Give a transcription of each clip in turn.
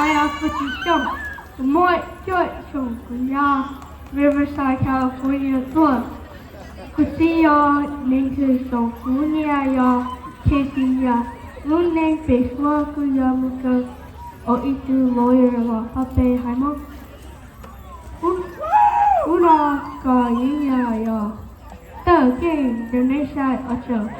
Nyob zoo, kuv muaj cuaj xyoos, kuv yog Riverside, California tuaj. Kuv txiv yog Neeg Thwm Xyooj, kuv niam yog Khej Xis Yaj, lub neej pem suab kuv yog mus kawm ua ib tug lawyer los pab peb haiv Hmoob. Hnub no kuv yeej yog Tawm Keej International Award.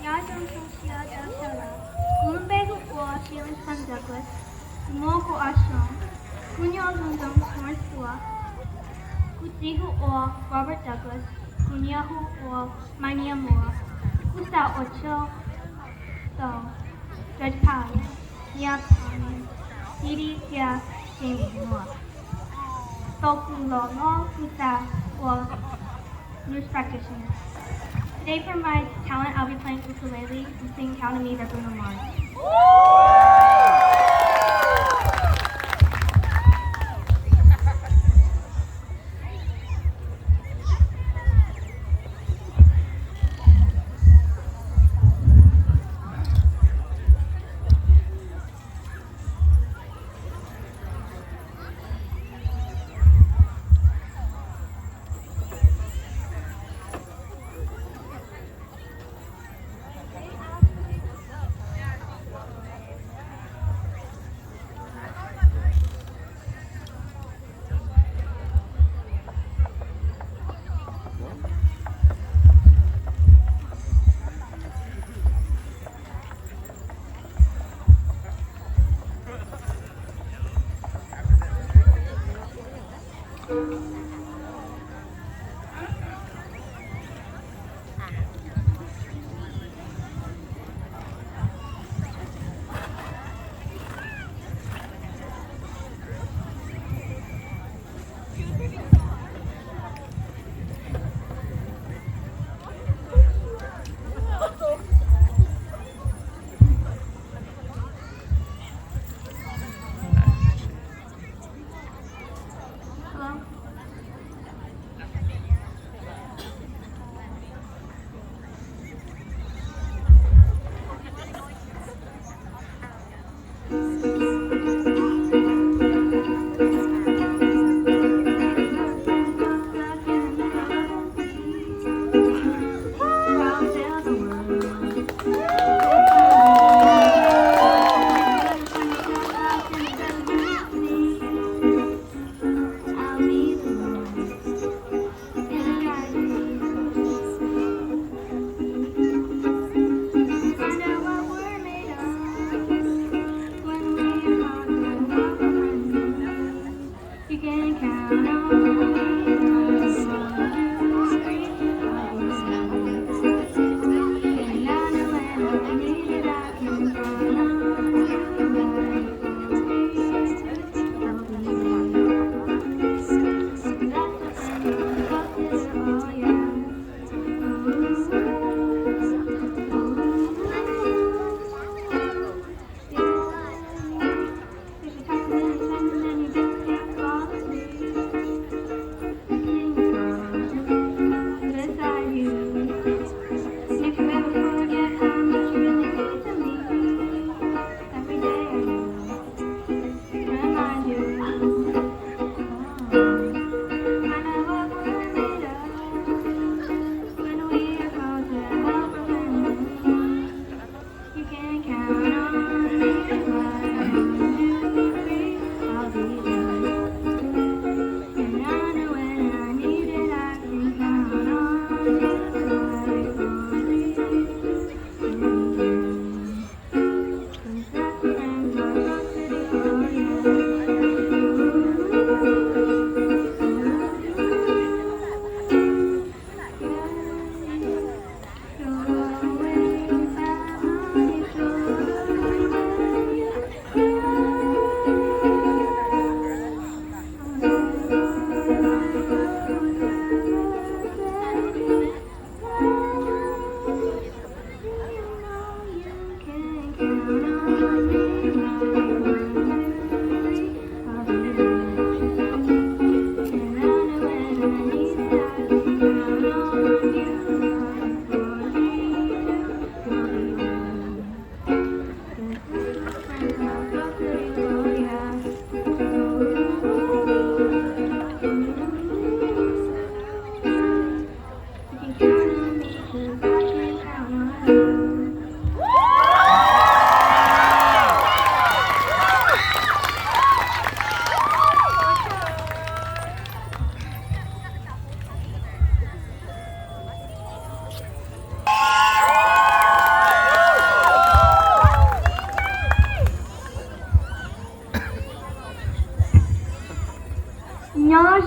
Nyob zoo, zoo siab tau sawv los. Kuv lub npe hu ua Shelly Sun Douglas. Kuv muaj kaum ob xyoos. Kuv nyob London, North Shore. Kuv txiv hu ua Robert Douglas. Kuv niam hu ua Maiv Niam Muas. Kuv xav ua tsaug rau Judge Pal, Niam Pal, Didi thiab Jamie Muas. Tau kuv los no kuv xav ua nurse practitioner. Today for my talent, I'll be playing ukulele and singing Count on Me by Bruno Mars.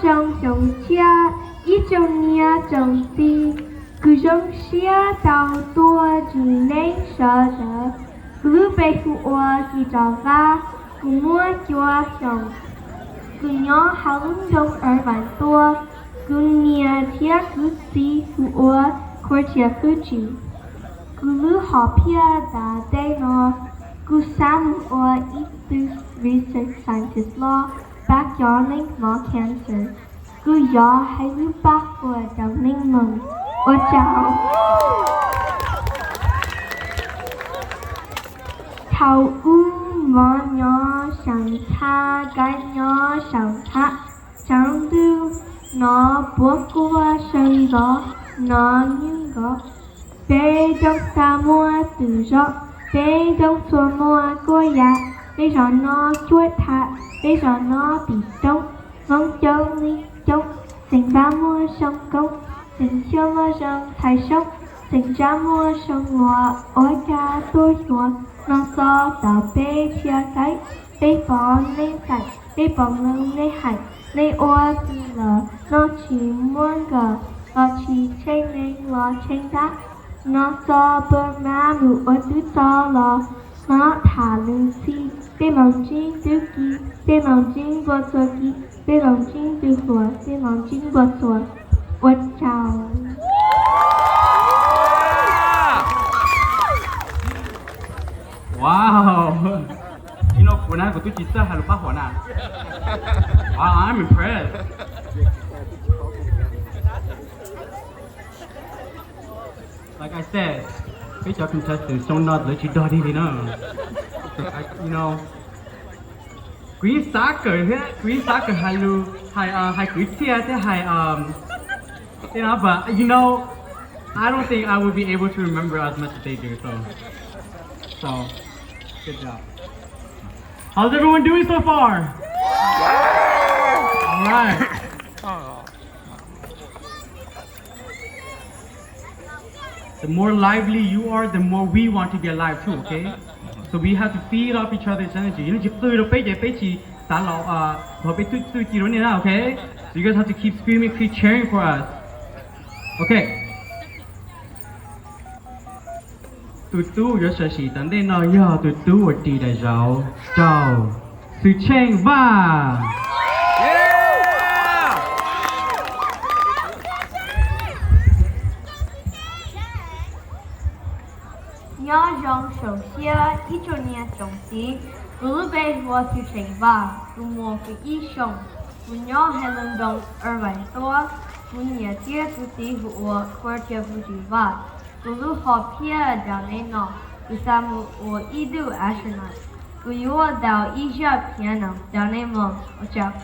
Xyoo xyoo tshiab ib tsoom niam tsoom txiv, kuv zoo siab tau tuaj ntsib nej sawv daws. Kuv lub npe hu ua Kis Rov Vaj, kuv muaj cuaj xyoos. Kuv nyob hauv lub nroog Irvine Tuaj, kuv niam thiab kuv txiv hu ua Cortia Fuji. Kuv lub hom phiaj tas tej no, kuv xav mus ua ib tug research scientist los pab cov neeg mob cancer. Kuv yog hais lus paj huam rau neeg Hmoob. Ua tsaug. Thaum ub mov nyob saum txhab, kab nyob saum txhab, tshav ntuj no puab kuaj sawv ntxov no nyuj nkaus. Peb roob xav muaj tus zog, peb roob txhua muaj kuaj yam, peb zos no cuab tham, peb zos no tim roob, Hmoob coob li coob, xeem Vaj muaj zoo koob, xeem Xyooj muaj zoo txhais soob, xeem Tsab muaj zoo luam, ua cas tuaj xyuas no txog tau peb thiaj kaim, peb pom neeg xaim, peb pom mloog neeg hais, neeg ua twg los no tsis muaj nkaus, los tsis tsheej neeg los tsheej dab, no txog Burma mus ua twb txog los, no tham lus txhij, peb los ntsib twb kis, peb los ntsib npua txhua kis, peb los ntsib twb hluas, peb los ntsib npua txhua. Ua tsaug. Wow. Ib no kuv na kuv twb tsis txawj hais lus paj huam na. Wow, I'm impressed. Like I said, peb cov contestant xyoo no lawv tsis dog dig li na. You know, kuv yeej xav kawm thiab, kuv yeej xav kawm hais lus, hais, uh, hais kwv txhiaj thiab hais, um, you know, but you know, I don't think I will be able to remember as much as they do. So, so, good job. How's everyone doing so far? All right. The more lively you are, the more we want to be alive too, okay? So we have to feed off each other's energy. Yog nej tsis qw rau peb ces peb tsis xav los, uh, thov peb txuj ci rau nej na, okay? So you guys have to keep screaming, keep cheering for us. Okay. Tus tub yuav sawv sim tom ntej no yog tus tub uas ris daim zauv rau Xwm Tsheej Vaj. Nyob zoo saum siab ib tsoom niam tsoom txiv, kuv lub npe hu ua Xwm Tsheej Vaj, kuv muaj kaum ib xyoos, kuv nyob hauv lub nroog Irvine Tuaj, kuv niam thiab kuv txiv hu ua Cortia Fuji Vaj. Kuv lub hom phiaj rau nej no, kuv xav mus ua ib tug astronaut. Kuv yuav tau ib zaj piano rau nej mloog. Ua tsaug.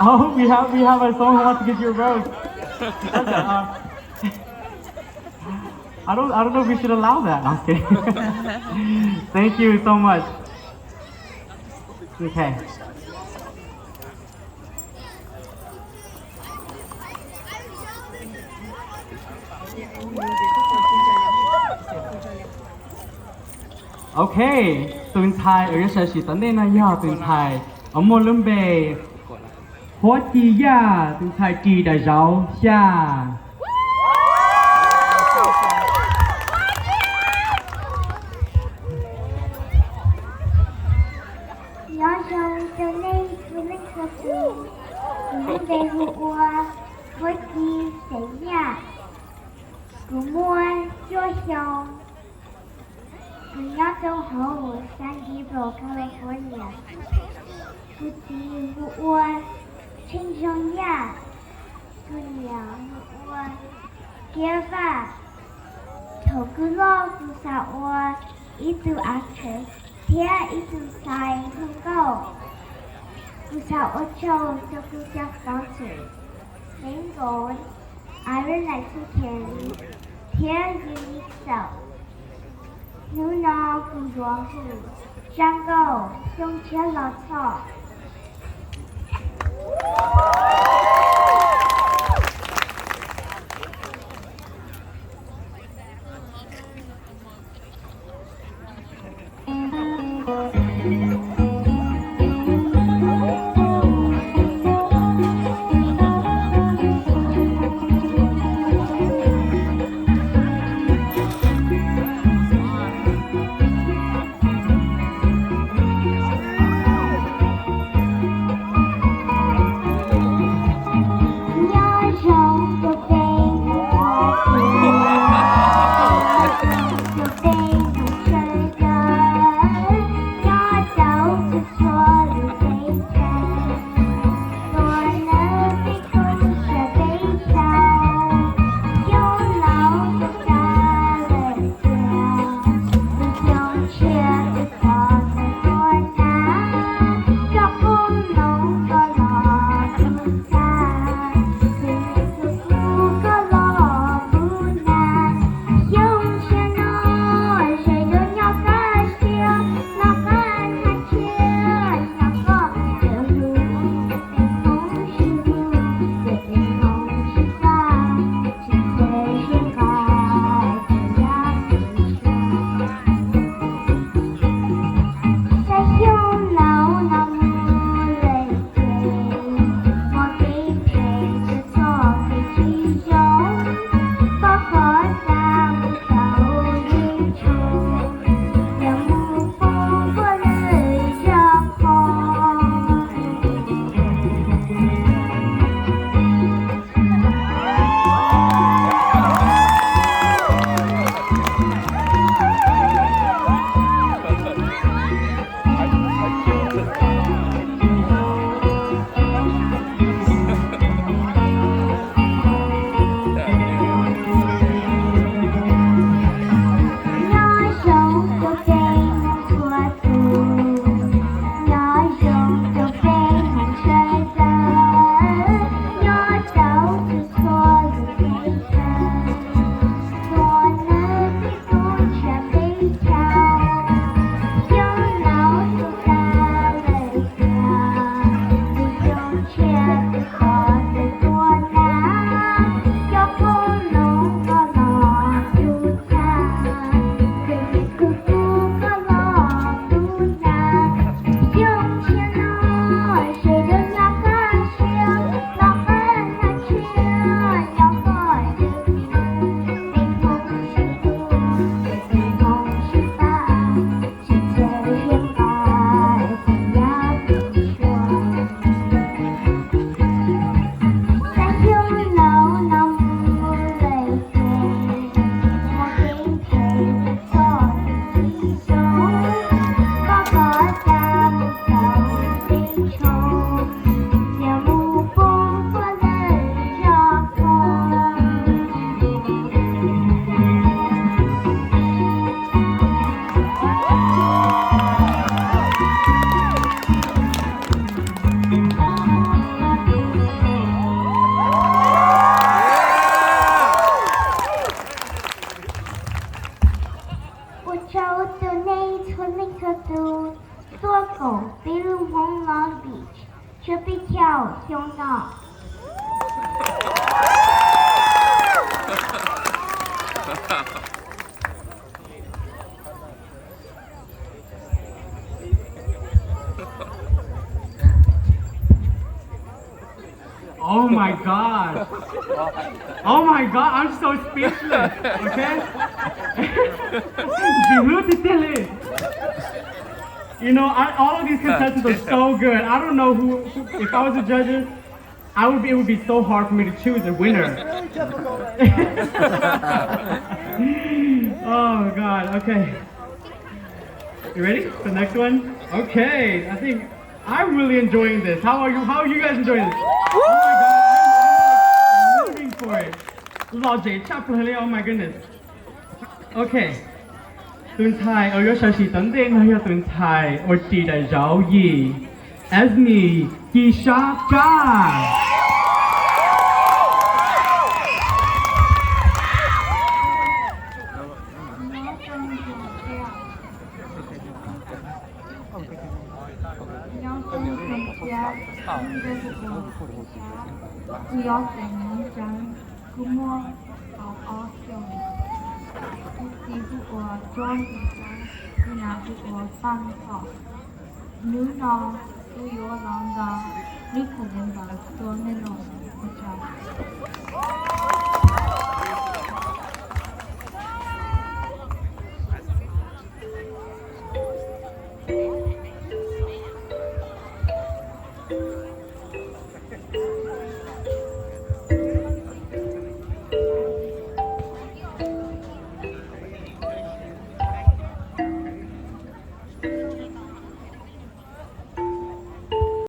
Oh, we have we have a someone who wants to give you a rose. Uh, I don't I don't know if we should allow that. No, I'm just kidding. Thank you so much. Okay. Ok, tus ntxhais uas yuav sawv tsees tom ntej no yog tus ntxhais uas muaj lub npe Huab Ci Yaj, tus ntxhais ris daim zauv xya. Nyob zoo rau nej txhua leej txhua tus, kuv lub npe hu ua Huab Ci Xeem Yaj. Kuv muaj cuaj xyoo. Kuv nyob rau hauv San Gabriel, California. Kuv txiv hu ua Tsheej Zoo Yaj, kuv niam hu ua Kiab Vaj. Thaum kuv loj kuv xav ua ib tug actress thiab ib tug ntxhais hu nkauj. Kuv xav ua tsaug rau kuv cov sponsors, Main Gold, Iron Lexington, thiab Unique Self. Hnub no kuv yuav hu zaj nkauj Xyoo Tshiab Los Txhoj. Ua tsaug rau nej txhua leej txhua tus tuaj koom peb lub Hmoob Long Beach, tsua peb caug xyoo no. Oh my God. Oh my God, I'm so speechless, okay? Ntxim hlub tiag tiag li. You know, I, all of these contestants are so good. I don't know who, who, if I was a judges, I would be, it would be so hard for me to choose a winner. Oh God, okay. You ready for the next one? Okay, I think I'm really enjoying this. How are you? How are you guys enjoying this? Oh my God, I'm, I'm rooting for it. Lom zem tshaj plaws li, oh my goodness. Okay. Tus ntxhais uas yuav sawv tsees tom ntej no yog tus ntxhais uas ris daim zauv yim, Esme Ci Sab Tsab. Nyob zoo, kuv yog Xeem Nuv Tseeb, kuv muaj kaum ob xyoos. Kuv txiv hu ua Tsob Ntxhais Tseeb, kuv nam hu ua Paj Txhom. Hnub no kuv yuav los ntaus lub khav ncaws ntawv rau nej mloog. Ua tsaug.